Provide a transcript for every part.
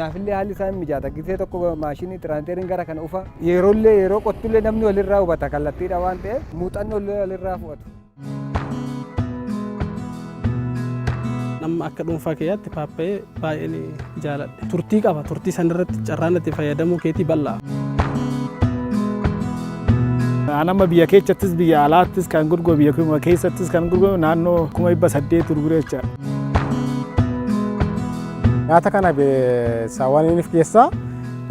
Qonnaafillee haalli isaa hin mijaata. Gisee tokko maashinii tiraanteeriin gara kana ufa. Yeroollee yeroo qottullee namni walirraa hubata kallattiidha waan ta'eef muuxannoo illee walirraa fudhatu. Nama akka dhuunfaa kiyyaatti paappayee baay'een jaaladhe. Turtii qaba. Turtii sanarratti carraan itti fayyadamuu keetii bal'aa. An amma biyya keessattis biyya alaattis kan gurguru, biyya keenya keessattis kan gurguru, naannoo 800,000 gurgure jechaadha. Nyaata kana saawwan inni keessaa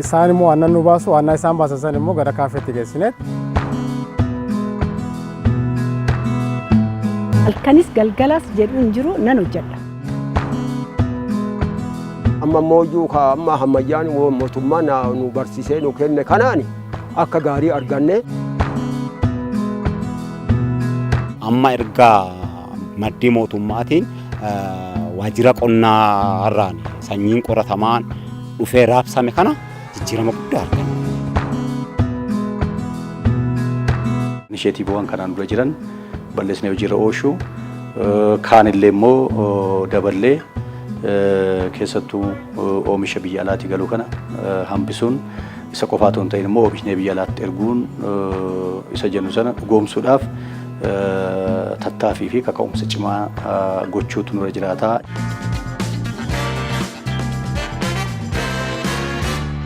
isaan immoo aannan nu baasu, aannan isaan baasan san immoo gara kaafeetti geessineet. Halkanis galgalas jedhu hin jiru, nan hojjedha. Amma immoo ka amma ammayyaan mootummaan nu barsiisee nu kenne kanaan akka gaarii arganne. Amma erga maddii mootummaatiin waajjira qonnaa irraan sanyiin qoratamaan dhufee raabsame kana jijjiirama guddaa arganne. Inisheetiiviiwwan kanaan dura jiran bal'isnee hojiirra oolchuu, kaan illee immoo daballee, keessattuu oomisha biyya alaatii galuu kana hambisuun isa qofaa otoo hin ta'in immoo oomishnee biyya alaatti erguun isa jennu sana dhugoomsuudhaaf tattaaffii fi kaka'umsa cimaa gochuutu nurra jiraata.